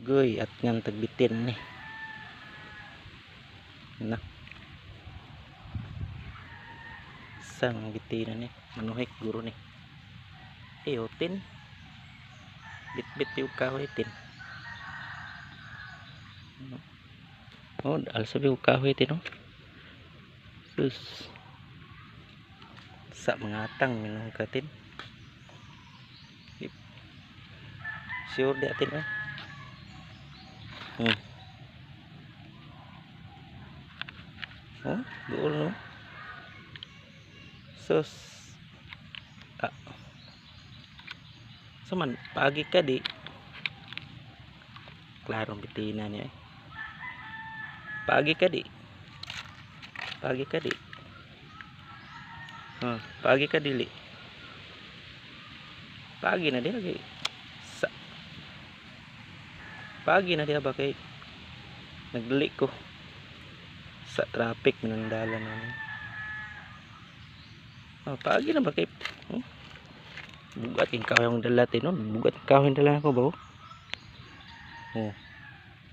Goy at ngan tagbitin ni. Na. Sang bitin ni manuhik guro ni. Eyotin. Bitbit yung kahoy tin. Oh, alsa yung kahoy tin, oh. Sus. Sa mga atang minong katin. Sure di atin, oh. Oh, duol, no. Sus. Ah. So man, paagi ka di. Klarong bitina niya, eh. Paagi ka di. Paagi ka di. Oh, paagi ka dili. Paagi na di lagi. Sa. Paagi na di ba kay nagdali ko sa traffic manandala na ni. Oh, paagi na ba kay, oh? Bugat yung kahoy ang dala tin, no? Bugat yung kahoy ang dala ko ba, oh? Oh.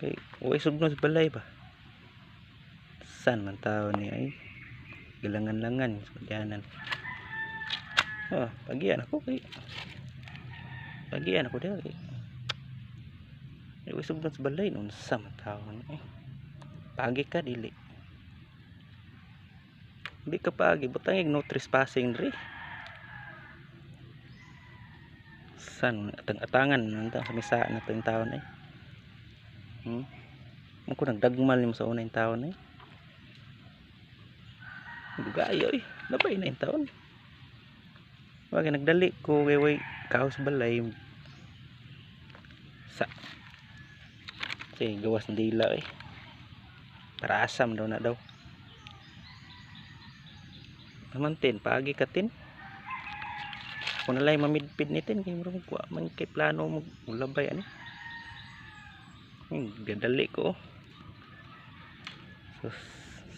Kay way sugno sa balay ba. San man tao ni ay gilangan-langan sa kadyanan. Oh, pagian ako kay pagian ako diha kay way sugno sa balay, unsa man tao ni, eh. Paagi ka dili. Di ka paagi, butang no trespassing diri. San atang-atangan nanta sa misa na to yung taon, eh. Mo ko nagdagmal nimo sa una yung taon, eh. Dugayo, eh. Labay na yung taon. Wag nagdali ko kay way kaos balay. Sa sige gawas ng dila, eh. Para asam daw na daw. Naman tin, paagi ka tin. Kung nalay mamidpid ni tin kay murag wa man kay plano mo mulabay ani. Gadali ko, oh. Sus,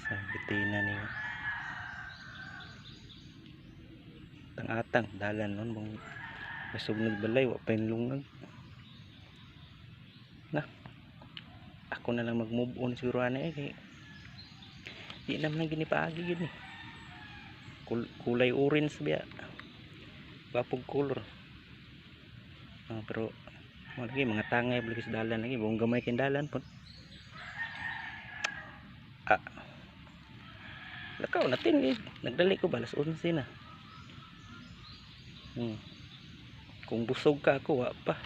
sa bitina niyo. Tang-atang dalan nun bang masugnod balay wa pa yung lungag. Na. Ako na lang mag-move on siguro ani, eh, kay di naman gini paagi yun, eh. Kulay orange biya. Bapog color. Ah, pero mo lagi mga tangay lagi sa dalan lagi buong gamay kay dalan pud. Ah. Lakaw natin, eh. Nagdali ko ba alas 11 na. Kung busog ka ako wa pa.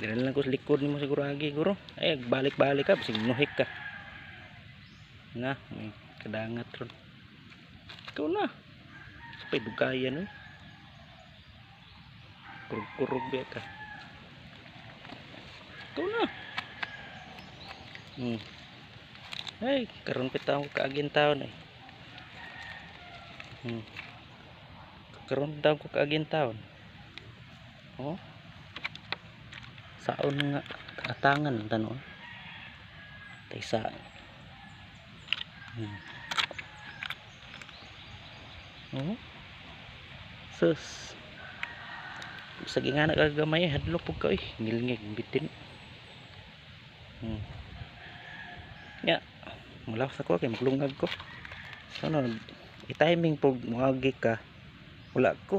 Dira lang ko sa likod nimo siguro agi guro. Ay balik-balik ka bisig nuhik ka. Na, may kadangat ron. Ikaw na. Sapay dugayan, eh. Kurug-kurug biya ka. Ikaw na. Ay, karon pita ko kaagin taon, eh. Karon taon ko kaagin taon. Oh. Saon nga atangan ang tanon. Taysa. Oh. Sus. Sa gingana ka gamay, hadlok pug ka, eh. Ngilngig bitin. Ya, mulawas ako kay maglungag ko. So no, i-timing pug moagi ka. Wala ko.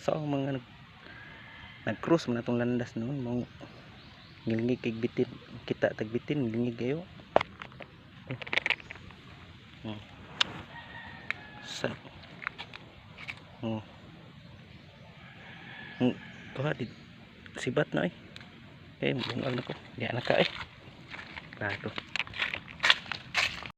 Sa so, mga nag-cruise man atong landas noon mo ngilngig kay bitin, kita tag bitin ngilngig kayo. Oh. Sa. Oh. Tuha di sibat na, eh. Eh, bungag na ko. Di na ka, eh. Klaro.